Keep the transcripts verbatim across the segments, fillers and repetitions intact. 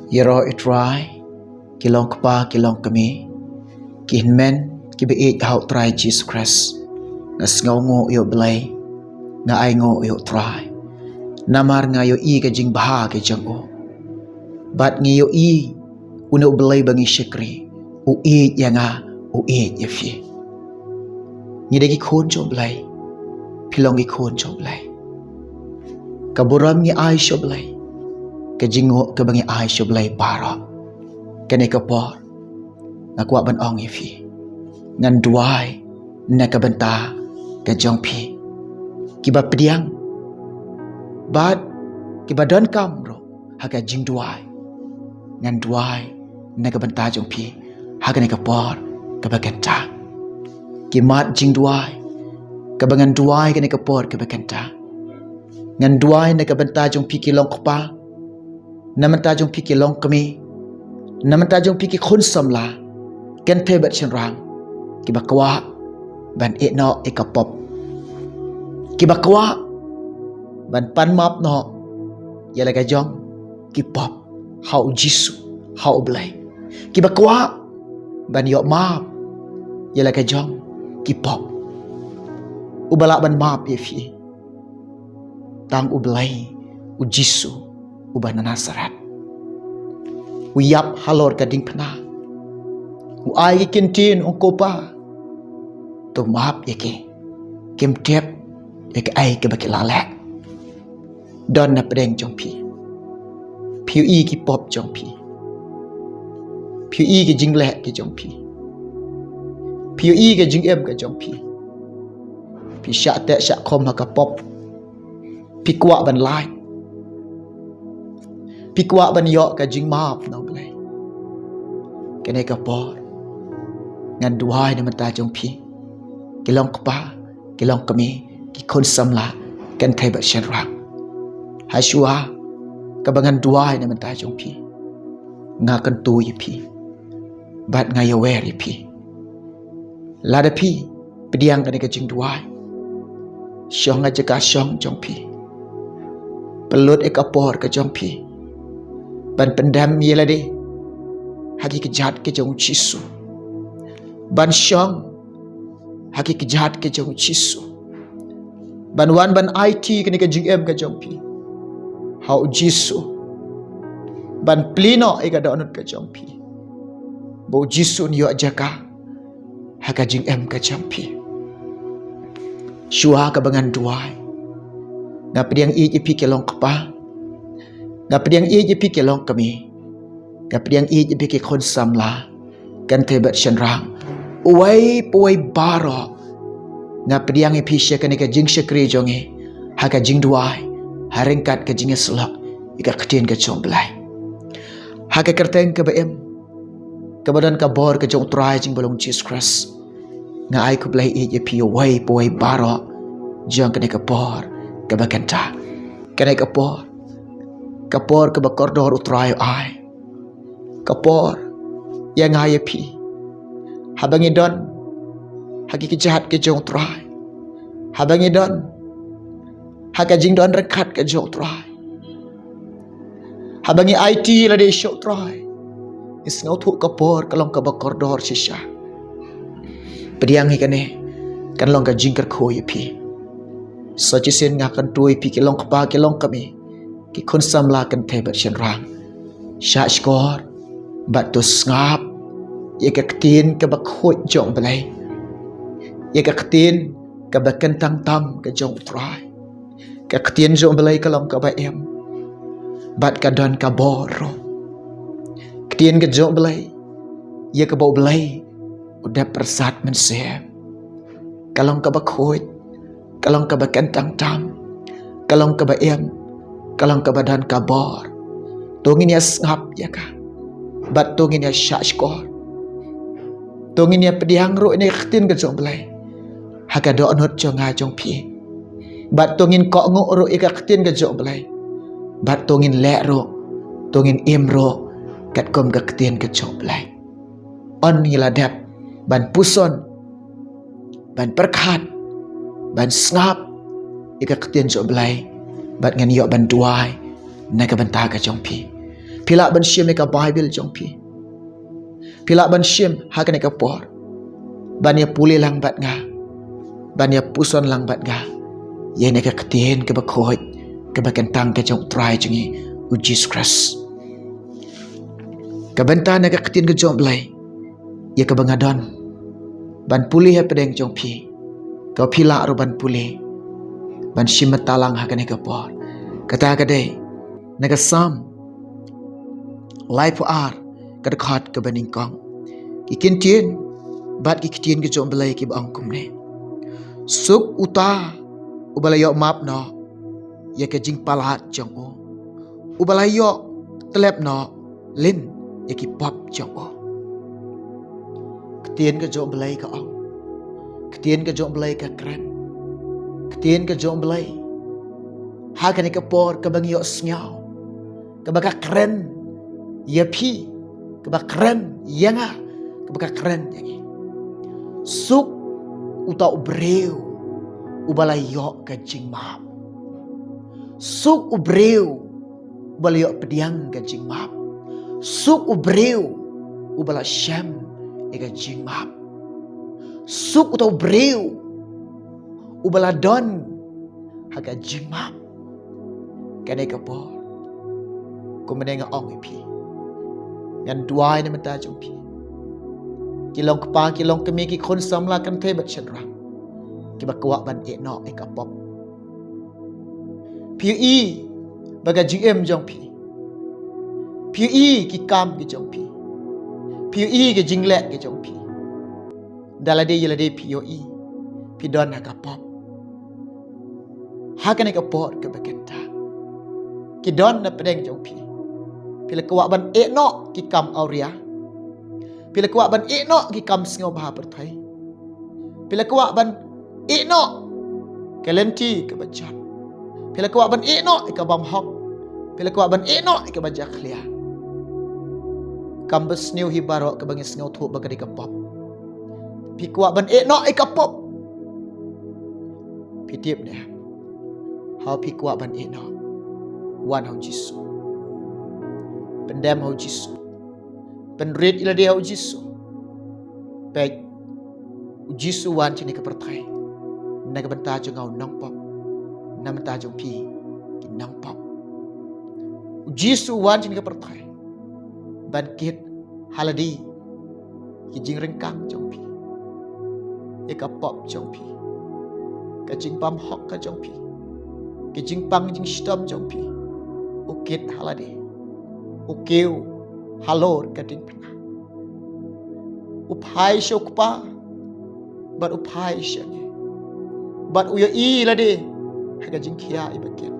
Ïaroh ïa u Trai, ki long kpa, ki long kmie, ki hynmen, ki ba ïeit ha u Trai Jisu Khrist. Nga sngewnguh ïa u Blei, nga ainguh ïa u Trai. Namar nga ïohi ka jingbha ka jong u. Bad ngi ïohi, une u Blei ba ngi shakri, u ïeit ïa nga, u ïeit ïa phi. Ngi dei ki khun jong u Blei, phi long ki khun jong u Blei. Ka burom ngi ai sha u Blei, ka jingnguh kaba ngi ai sha u Blei baroh. Kane ka por, nga kwah ban ong ïa phi, ngan duwai na ka bynta ka jong phi, ki ba pdiang bad ki ba donkam ruh ha ka jingduwai. Ngan duwai na ka bynta jong phi ha kane ka por kaba kynta. Ki mat jingduwai kaba ngan duwai kane ka por kaba kynta. Ngan duwai na ka bynta jong phi ki long kpa, na bynta jong phi ki long kmie, na bynta jong phi ki khun samla, kynthei bad shynrang, ki ba kwah ban ïehnoh ïa ka pop, ki ba kwah ban pan map noh ïa la ka jong ki pop ha u Jisu, ha u Blei, ki ba kwah ban ïoh map ïa la ka jong ki pop. U ba lah ban map ïa phi, tang u Blei, u Jisu, u ba na Nasaret. U ïap halor ka diengphna, u ai ki kyntien, ong ko Pa, to map ïa ki, kim tip ïa kaei kaba ki la leh. Don na pdeng jong phi, phi ïohi ki pop jong phi, phi ïohi ki jingleh ki jong phi, phi ïohi ka jingim ka jong phi. Phi shah teh shah khum ha ka pop, phi kwah ban lait, phi kwah ban ïoh ka jingmap na u Blei. Kane ka por, ngan duwai na bynta jong phi, ki long kpa, ki long kmie, ki khun samla, kynthei bad shynrang. Hashwa kaba ngan duwai na bynta jong phi, nga kyntu ïa phi bad nga ïawer ïa phi. Lada phi pdiang kane ka jingduwai, shong ha jaka shong jong phi, pynlut ïa ka por ka jong phi ban pyndem ïa lade ha ki kjat ka jong u Jisu, ban shong ha ki kjat ka jong u Jisu, ban wan ban aiti kane ka jingim ka jong phi ha u Jisu, ban plie noh ïa ka dohnud ka jong phi, ba u Jisu un ïoh jaka ha ka jingim ka jong phi. Shuwa kaba ngan duwai, nga pdiang ïeit ïa phi ki long kpa, nga pdiang ïeit ïa phi ki long kmie, nga pdiang ïeit ïa phi ki khun samla, kynthei bad shynrang, uwei pa uwei baroh. Nga pdiang ïa phi sha kane ka jingshakri jong ngi ha ka jingduwai, ha ryngkat ka jingïasyllok ïa ka ktien ka jong u Blei. Ha ka kyrteng kaba im, kaba don ka bor ka jong u Trai jong ngi ba long u Jisu Khrist, nga ai khublei ïeit ïa phi uwei pa uwei baroh jong kane ka por kaba kynta. Kane ka por, ka por kaba kordor u Trai u ai. Ka por ïa nga ïa phi, haba ngi don ha ki kjat ka jong u Trai, haba ngi don ha ka jingdon ryngkat ka jong u Trai, haba ngi aiti lade sha u Trai, ngi sngewthuh ka por ka long kaba kordor shisha. Pdiang hi kane, kan long ka jingkyrkhu ïa phi. Sa shisien nga kyntu ïa phi ki long kpa, ki long kmie, ki khun samla, kynthei bad shynrang, shah shkor bad to sngap ïa ka ktien kaba khuid jong u Blei, ïa ka ktien kaba kyntang tam ka jong u Trai. Ka ktien jong u Blei ka long kaba im bad ka don ka bor ruh. Ktien ka jong u Blei, ïa kaba u Blei u dep pyrsad mynsiem, ka long kaba khuid, ka long kaba kyntang tam, ka long kaba im, ka long kaba don ka bor. To ngin ïa sngap ïa ka bad to ngin ïa shah shkor. To ngin ïa pdiang ruh ïa ka ktien ka jong u Blei ha ka dohnud jong nga jong phi, bad to ngin kohnguh ruh ïa ka ktien ka jong u Blei, bad to ngin leh ruh, to ngin im ruh katkum ka ktien ka jong u Blei. Yn ngi la dep ban puson, ban pyrkhat, ban sngap ïa ka ktien jong u Blei, bad ngan ïoh ban duwai na ka bynta ka jong phi. Phi lah ban shim ïa ka Baibl jong phi. Phi lah ban shim ha kane ka por. Ban ïa pule lang bad nga. Ban ïa puson lang bad nga. Ïa kane ka ktien kaba khuid, kaba kyntang ka jong u Trai jong ngi u Jisu Khrist. Ka bynta na ka ktien ka jong u Blei, ïa kaba nga don ban pule hapdeng jong phi, ka phi lah ruh ban pule, ban shim bynta lang ha kane ka por. Kata ka dei na ka Salm laiphew ar, ka dkhot kaba nyngkong. Ki kyntien bad ki ktien ka jong u Blei kiba ong kumne: Suk uta uba la ïoh map noh ïa ka jingpalat jong u, uba la ïoh tlep noh lem ïa ki pop jong u. Ktien ka jong u Blei ka ong, ktien ka jong u Blei ka kren. Ktien ka jong u Blei ha kane ka por kaba ngi ïohsngew, kaba ka kren ïa phi, kaba kren ïa nga, kaba ka kren ïa ngi. Suk uta u briew uba la ïoh ka jingmap. Suk u briew uba la ïoh pdiang ka jingmap. Suk u briew uba la shem ïa ka jingmap. Suk uta u briew uba la don ha ka jingmap. Kane ka por, kumne nga ong ïa phi, ngan duwai na bynta jong phi. Ki long kpa, ki long kmie, ki khun samla kynthei bad shynrang kiba kwah ban ïeh noh ïa ka pop. Phi ïohi ba ka jingim jong phi, phi ïohi ki kam ki jong phi, phi ïohi ki jingleh ki jong phi, da lade ïa lade phi ïohi phi don ha ka pop. Ha kane ka por kaba kynta, ki don na pdeng jong phi. Phi la kwah ban ïeh noh ki kam awria. Phi la kwah ban ïeh noh ki kam sngewbha pyrthei. Phi la kwah ban ïeh noh ka lynti kaba jot. Phi la kwah ban ïeh noh ïa ka bym hok. Phi la kwah ban ïeh noh ïa kaba jakhlia. Kam basniew hi baroh kaba ngi sngewthuh ba ka dei ka pop. Phi kwah ban ïeh noh ïa ka pop. Phi tip ne? Haba phi kwah ban ïeh noh, wan ha u Jisu. Pyndem ha u Jisu. Pynrit ïa lade ha u Jisu. Peit, u Jisu u wan sha kane ka pyrthei na ka bynta jong nga u nongpop, na ka bynta jong phi ki nongpop. U Jisu u wan sha kane ka pyrthei ban kit ha lade ki jingryngkang jong phi, ïa ka pop jong phi, ka jingbymhok ka jong phi, ka jingpang jingshitom jong phi. U kit ha lade, u kiew halor ka diengphna. U phai sha u Kpa bad u phai sha ngi, bad u ïohi lade ha ka jingkhia iba kit.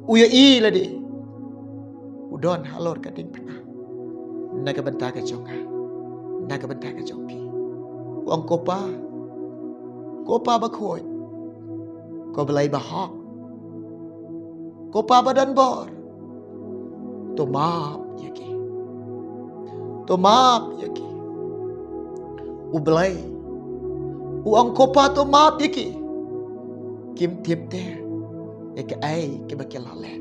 U ïohi lade, u don halor ka diengphna na ka bynta ka jong nga, na ka bynta ka jong phi. U ong, ko Pa, ko Pa bakhuid, ko Blei bahok, ko Pa badonbor, to map ïa ki. To map ïa ki. U Blei u ong, ko Pa, to map ïa ki. Kim tip te ïa kaei kaba ki la leh.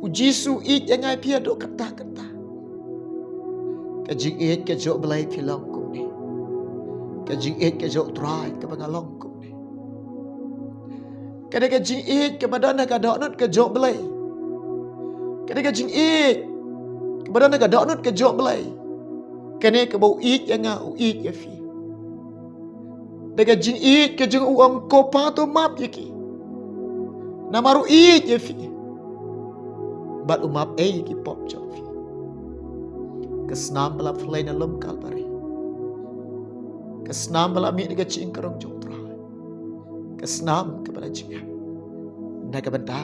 U Jisu u ïeit ïa nga ïa phi haduh katta katta. Ka jingïeit ka jong u Blei phi long kumne. Ka jingïeit ka jong u Trai kaba nga long kumne. Kane ka jingïeit kaba don ha ka dohnud ka jong u Blei. Kane ka jingïeit kaba don ha ka dohnud ka jong u Blei. Kane kaba u ïeit ïa nga, u ïeit ïa phi. Da ka jingïeit ka jong u, u ong, ko Pa, to map ïa ki. Namar u ïeit ïa phi bad u map ei ïa ki pop jong phi. Ka snam ba la pynleit na lum Kalbari, ka snam ba la mih na ka jingkarong jong u Trai, ka snam kaba la jingeh na ka bynta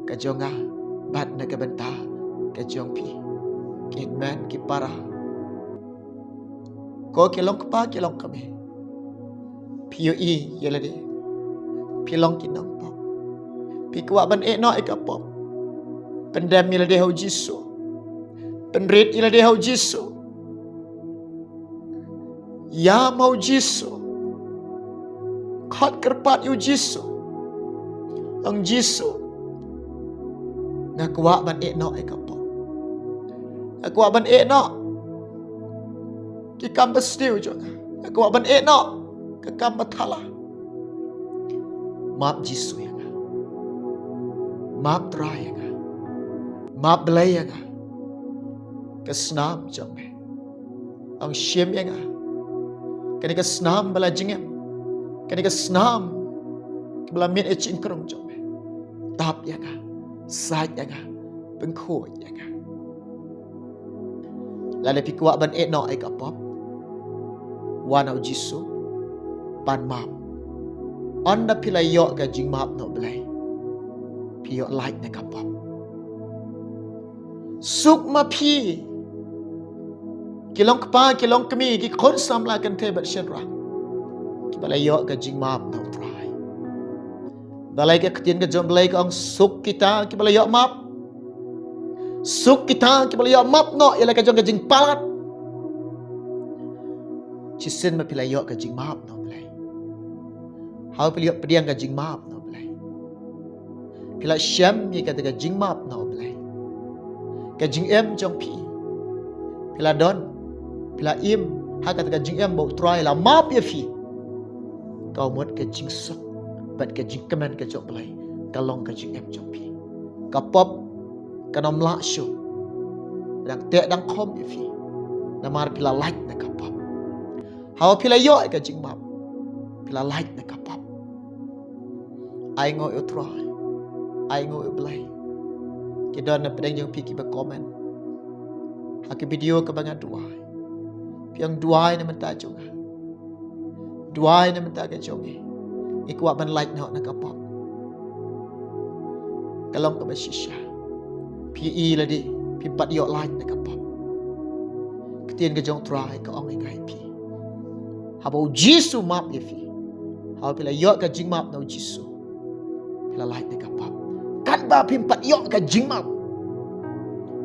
ka jong nga bad na ka bynta ka jong phi. Ki hynmen ki para, ko ki long kpa ki long kmie, phi ïohi ïa lade phi long ki nongpop, phi kwah ban ïeh noh ïa ka pop, pyndem ïa lade ha u Jisu. Pynrit ïa lade ha u Jisu. Ïam ha u Jisu. Khot kyrpad ïa u Jisu. Ong, Jisu, nga kwah ban ïeh noh ïa ka pop. Nga kwah ban eh noh ki kam ba sniew jong nga. Nga kwah ban eh noh ka kam ba thala. Map Jisu ïa nga. Map Trai ïa nga. Map Blei ïa nga. Ka snam jong me. Ong shim ïa nga. Kane ka snam ba la jingim. Kane ka snam kaba la miet ïa ka jingkrong jong me. Tap ïa nga. Sait ïa nga. Pynkhuid ïa nga. Lada phi kwah ban eh noh ïa ka pop, wan ha u Jisu, pan map. Ynda phi la ïoh ka jingmap na u Blei, phi ïoh lait na ka pop. Suk ma phi, ki long kpa, ki long kmie, ki khun samla kynthei bad shynrang, kiba la ïoh ka jingmap na u Trai. Balei ka ktien ka jong u Blei ka ong, suk kita kiba la ïoh map. Suk kita kiba la ïoh map noh ïa la ka jong ka jingpalat. Shisien ma phi la ïoh ka jingmap na u Blei. Haba phi la ïoh pdiang ka jingmap na u Blei, phi la shem ïa kata ka jingmap na u Blei. Ka jingim jong phi, phi la don, phi la im ha kata ka jingim ba u Trai la map ïa phi. Ka mut ka jingsuk bad ka jingkmen ka jong u Blei ka long ka jingim jong phi. Ka pop kan ym lah shuh. Dang teh dang khum ïa phi. Namar phi la lait na ka pop. Haba phi la ïoh ïa ka jingmap, phi la lait na ka pop. Ai nguh ïa u Trai. Ai nguh ïa u Blei. Ki don na pdeng jong phi kiba comment ha ka video kaba nga duwai. Phi ong, duwai na bynta jong nga. Duwai na bynta ka jong ngi. Ngi kwah ban lait noh na ka pop. Ka long kaba shisha. Phi i lade, phim pat ïoh lait na ka pop. Ktien ka jong u Trai ka ong ïa nga ïa phi, haba u Jisu map ïa phi, haba phi la ïoh ka jingmap na u Jisu, phi la lait na ka pop. Katba phim pat ïoh ka jingmap,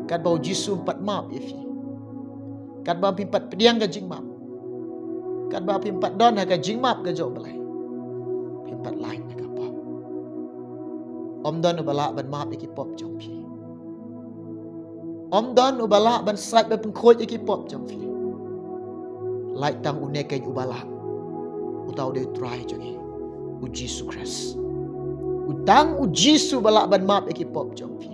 katba u Jisu em pat map ïa phi, katba phim pat pdiang ka jingmap, katba phim pat don ha ka jingmap ka jong u Blei, phim pat lait na ka pop. Ym don uba lah ban map ïa ki pop jong phi. Ym don uba lah ban sait ban pynkhuid ïa ki pop jong phi. Lait tang une keiñ uba lah. Uta u dei u Trai jong ngi, u Jisu Khrist. U tang u Jisu ba lah ban map ïa ki pop jong phi.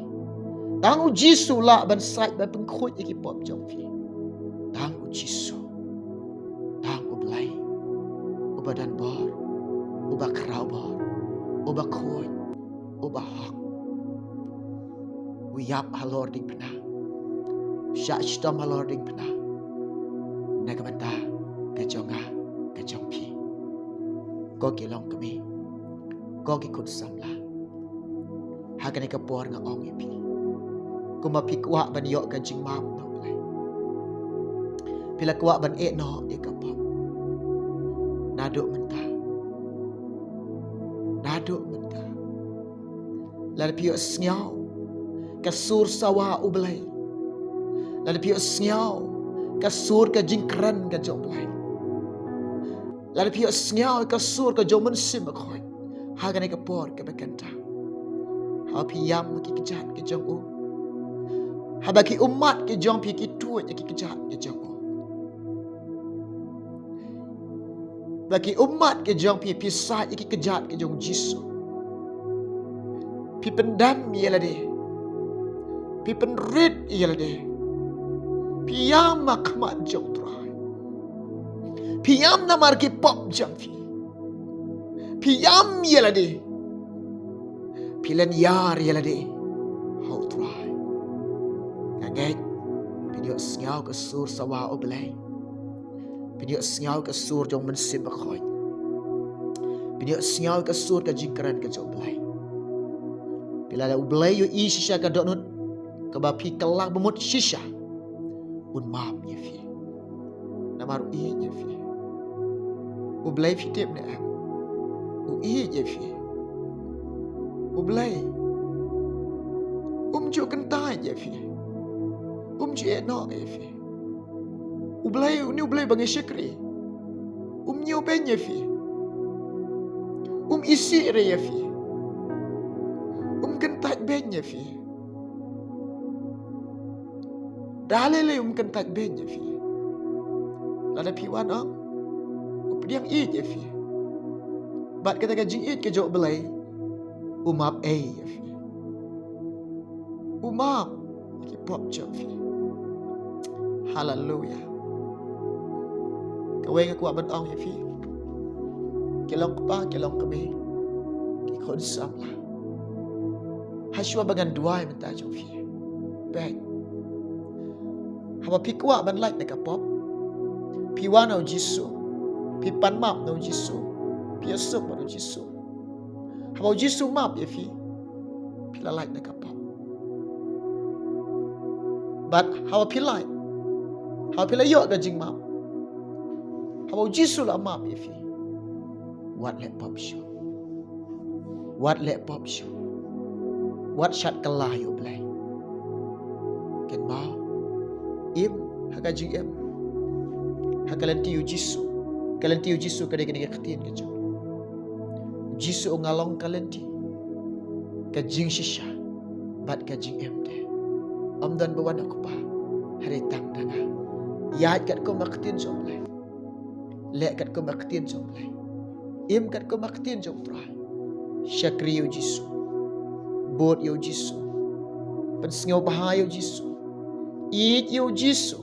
Tang u Jisu lah ban sait ban pynkhuid ïa ki pop jong phi. Tang u Jisu. Tang u Blei uba don bor, uba khraw bor, uba khuid, uba hok. U ïap halor diengphna. Shah shitom halor diengphna. Na ka bynta ka jong nga, ka jong phi. Ko ki longkmie, ko ki khun samla, ha kane ka por nga ong ïa phi, kumba phi kwah ban ïoh ka jingmap na u Blei, phi la kwah ban eh noh ïa ka pop, naduh mynta, naduh mynta, lada phi ïohsngew ka sur sawa u Blei, lada phi ïohsngew ka sur ka jingkren ka jong u Blei, lada phi ïohsngew ka sur ka jong u Mynsiem Bakhuid ha kane ka por kaba kynta, haba phi ïam ha ki kjat ki jong u, haba ki ummat ki jong phi ki tuid ha ki kjat ki jong u, ba ki ummat ki jong phi, phi sait ha ki kjat ki jong u Jisu, phi pyndem ïa lade, phi pynrit ïa lade, phi ïam ha khmat jong u Trai, phi ïam namar ki pop jong phi, phi ïam ïa lade, phi lynñiar ïa lade ha u Trai, nga ngeit phin ïohsngew ka sur sawa u Blei. Phin ïohsngew ka sur jong u Mynsiem Bakhuid. Phin ïohsngew ka sur ka jingkren ka jong u Blei. Phi la, lada u Blei u ïohi shisha ka dohnud kaba phi kylla ba mut shisha, un map ïa phi. Namar u ïeit ïa phi. U Blei, phi tip ne em, u ïeit ïa phi. U Blei um ju kyntait ïa phi. Um ju ïehnoh ïa phi. U Blei, une u Blei ba ngi shakri, um ñiewbeiñ ïa phi. Um isih re ïa phi. Um kyntait beiñ ïa phi. Da lei lei um kyntait beiñ ïa phi. Lada phi wan ong, u pdiang ïeit ïa phi. Bad kata ka jingïeit ka jong U Blei u map ei ïa phi. U map ïa ki pop jong phi. Haleluya. Kawei nga kwah ban ong ïa phi, ki long kpa, ki long kmie, ki khun samla, hashwa ba ngan duwai mynta jong phi, peit, haba phi kwah ban lait na ka pop, phi wan ha U Jisu, phi pan map na U Jisu, phi ïasuk bad U Jisu. Haba U Jisu map ïa phi, phi la lait na ka pop. Bad haba phi lait, haba phi la ïoh ka jingmap, haba U Jisu la map ïa phi, wat leh pop shuh. Wat leh pop shuh. Wat shad kylla ïa U Blei. Kynmaw, im ha ka jingim, ha ka lynti U Jisu. Ka lynti U Jisu ka dei kane ka ktien ka jong U Jisu, nga long ka lynti, ka jingshisha bad ka jingim. Te ym don ba wan ha U Kpa hynrei tang da nga. Ïaid katkum ka ktien jong U Blei. Leh katkum ka ktien jong U Blei. Im katkum ka ktien jong U Trai. Shakri ïa U Jisu. Bud ïa U Jisu. Pynsngewbha ïa U Jisu. Ïeit ïa U Jisu.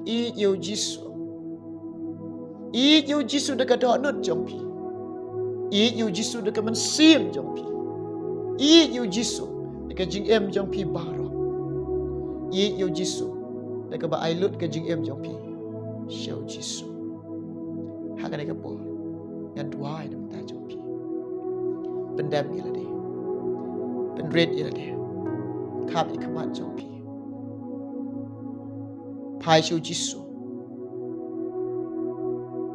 Ïeit ïa U Jisu. Ïeit ïa U Jisu da ka dohnud jong phi. Ïeit ïa U Jisu da ka mynsiem jong phi. Ïeit ïa U Jisu da ka jingim jong phi baroh. Ïeit ïa U Jisu da kaba ai lut ka jingim jong phi sha U Jisu. Ha kane ka por ngan duwai na ka bynta jong phi. Pyndem ïa lade. Pynrit ïa lade. Khap ïa ka khmat jong phi. Phai sha U Jisu.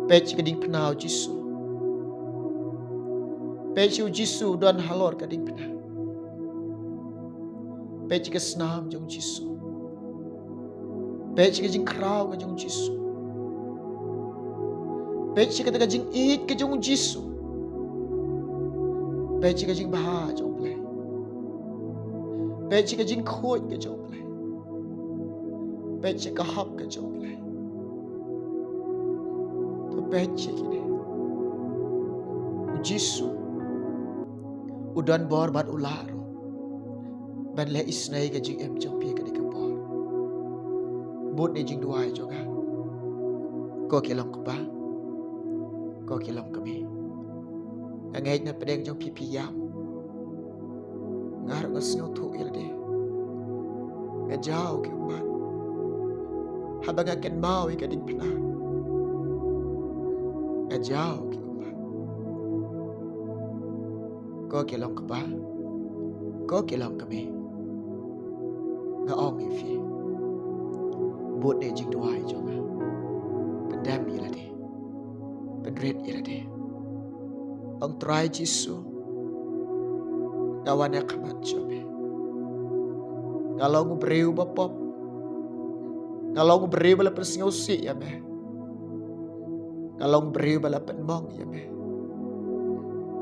Peit sha ka diengphna U Jisu. Peit sha U Jisu u don halor ka diengphna. Peit sha ka snam jong U Jisu. Peit sha ka jingkhraw ka jong U Jisu. Peit sha kata ka jingïeit ka jong U Jisu. Peit sha ka jingbha jong U Blei. Peit sha ka jingkhuid ka jong U Blei. Peit sha ka hok ka jong U Blei. To peit sha kine. U Jisu u don bor bad u lah ruh ban leh isynei ka jingim jong phi ha kane ka por. Bud ïa ka jingduwai jong nga. Ko ki long kpa, ko ki long kmie. Nga ngeit na pdeng jong phi phi ïam. Nga ruh nga sngewthuh ïa lade. Nga jaw ki ummat. Haba nga kynmaw ïa ka diengphna, nga jaw ki ummat. Ko ki long kpa, ko ki long kmie. Nga ong ïa phi, bud ïa ka jingduwai jong nga. Pyndem ïa lade. Pynrit ïa lade. Ong, Trai Jisu, nga wan ha khmat jong me. Nga long u briew ba pop. Nga long u briew ba la pynsngewsih ïa me. Nga long u briew ba la pynmong ïa me.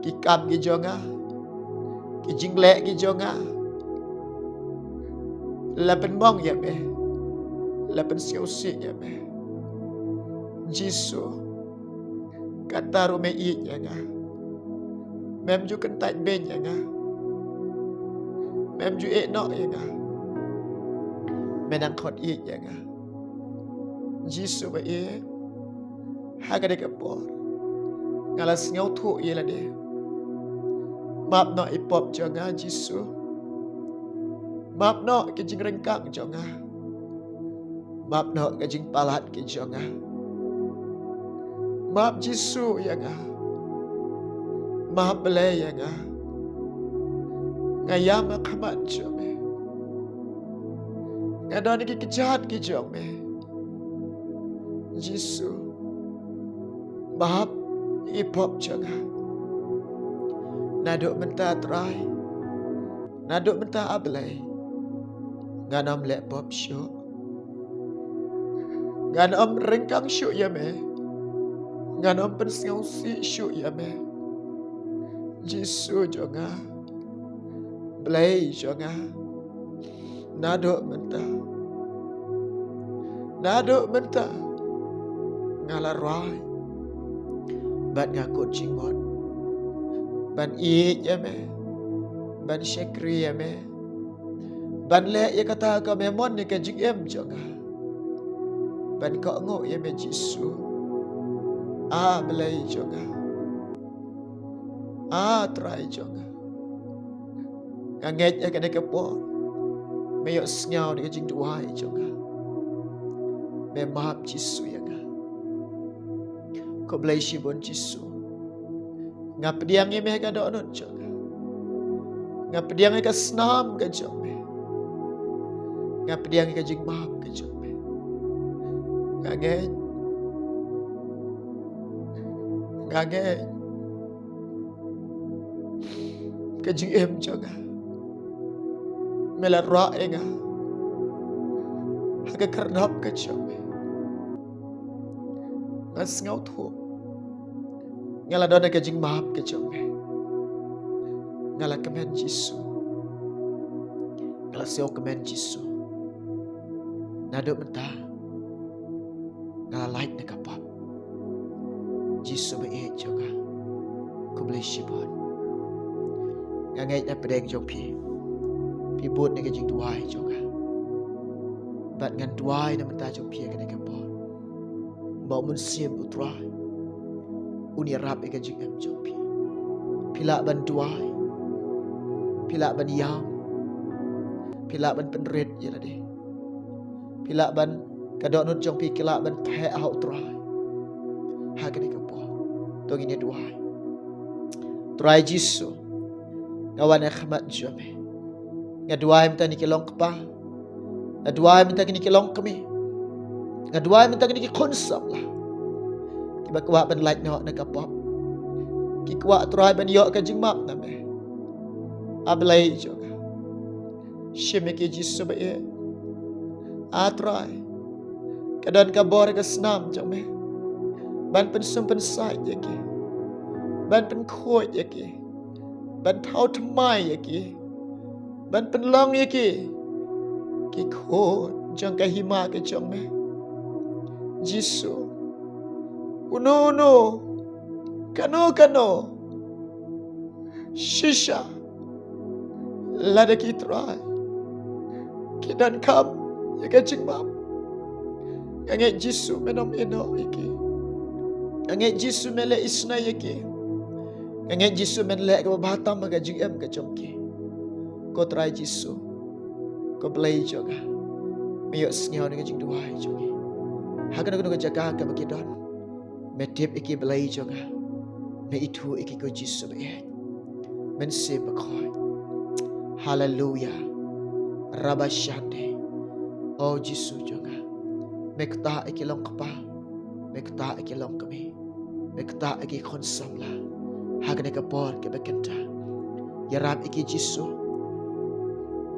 Ki kam ki jong nga, ki jingleh ki jong nga, la pynmong ïa me, la pynsngewsih ïa me. Jisu, kata ruh me ïeit ïa nga. Mem ju kyntait beiñ ïa nga. Mem ju ïehnoh ïa nga. Me nang khot ïeit ïa nga. Jisu ba ïeit, ha kane ka por nga la sngewthuh ïa lade. Map noh i pop jong nga, Jisu. Map noh ki jingryngkang jong nga. Map noh ka jingpalat ki jong nga. Map Jisu ïa nga. Map Blei ïa nga. Nga ïam ha khmat jong me. Nga don ha ki kjat ki jong me. Jisu, map i pop jong nga. Naduh mynta, Trai, naduh mynta, A Blei, ngan ym leh pop shuh. Ngan ym ryngkang shuh ïa me. Ngan ym pynsngewsih shuh ïa me. Jisu jong nga, Blei jong nga, naduh mynta Naduh mynta nga la rai bad nga kut jingmut ban ïeit ïa me, ban shakri ïa me, ban leh ïa kata ka me mon ïa ka jingim jong nga, ban kohnguh ïa me Jisu. A Blei jong nga, a Trai jong nga, nga ngeit ïa kane ka por me ïohsngew ïa ka jingduwai jong nga. Me map Jisu ïa nga. Khublei shibun Jisu. Nga pdiang ïa me ha ka dohnud jong nga. Nga pdiang ïa ka snam ka jong me. Nga pdiang ïa ka jingmap ka jong me. Nga ngeit, nga ngeit ka jingim jong nga me la rah ïa nga ha ka kyrdan ka jong me. Nga sngewthuh nga la don ha ka jingmap ka jong me. Nga la kmen Jisu. Nga la sngewkmen Jisu. Naduh mynta nga la lait na ka pop. Jisu ba ïeit jong nga, khublei shibun. Nga ngeit na pdeng jong phi, phi bud na ka jingduwai jong nga. Bad ngan duwai na mynta jong phi ha kane ka por ba u Mynsiem u Trai un ïarap ïa ka jingim jong phi. Phi lah ban duwai, phi lah ban ïam, phi lah ban pynrit ïa lade. Phi lah ban, ka dohnud jong phi ki lah ban theh ha u Trai ha kane ka por. To ngin ïa duwai. Trai Jisu, nga wan ha khmat jong me. Nga duwai mynta kine ki longkpa, nga duwai mynta kine ki longkmie, nga duwai mynta kine ki khun samla kiba kwah ban lait noh na ka pop. Ki kwah Trai ban ïoh ka jingmap na me. A Blei jong nga, shim ïa ki Jisu ba ïeit. A Trai, ka don ka bor ha ka snam jong me ban pynsum pynsait ïa ki, ban pynkhuid ïa ki, ban thaw thymmai ïa ki, ban pynlong ïa ki ki khun jong ka hima ka jong me. Jisu, uno uno, kano kano, shisha, lada ki Trai ki donkam ïa ka jingmap, nga ngeit Jisu men ym ïehnoh ïa ki. Nga ngeit Jisu men leh isynei ïa ki. Nga ngeit Jisu men leh kaba bha tam ha ka jingim ka jong ki. Ko Trai Jisu, ko Blei jong nga, me ïohsngew na ka jingduwai jong ki. Ha kano kano ka jaka kaba ki don, me tip ïa ki Blei jong nga. Me ithuh ïa ki ko Jisu ba ïeit. Mynsiem Bakhuid. Haleluya. Rabashande. O Jisu jong nga, me ktah ïa ki longkpa, me ktah ïa ki longkmie, me ktah ïa ki khun samla ha kane ka por kaba kynta. Ïarap ïa ki Jisu.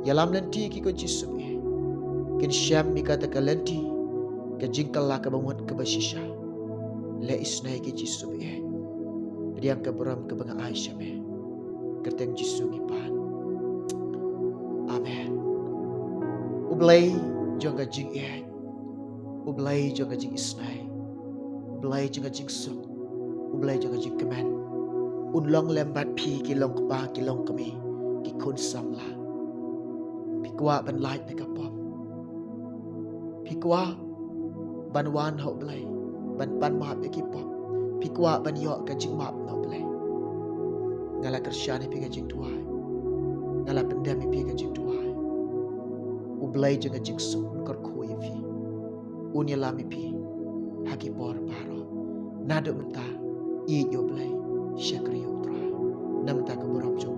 Ïalam lynti ïa ki ko Jisu ba ïeit. Kin shem ïa kata ka lynti ka jingkylla kaba mut kaba shisha. Leh isynei ïa ki Jisu ba ïeit. Pdiang ka burom kaba nga ai sha me. Kyrteng Jisu ngi pan. Amen. U Blei jong ka jingïeit, u Blei jong ka jingisynei, u Blei jong ka jingsuk, u Blei jong ka jingkmen, un long lem bad phi ki longkpa ki longkmie, ki khun samla. Phi kwah ban lait na ka pop? Phi kwah ban wan ha u Blei ban pan map ïa ki pop? Phi kwah ban ïoh ka jingmap na u Blei? Nga la kyrshan ïa phi ka jingduwai. Nga la pyndem ïa phi ka jingduwai. U Blei jong ka jingsuk un kyrkhu ïa phi, un ïalam ïa phi ha ki por baroh. Naduh mynta ïeit ïa u Blei, shakri ïa u Trai. Na mynta ka burom jong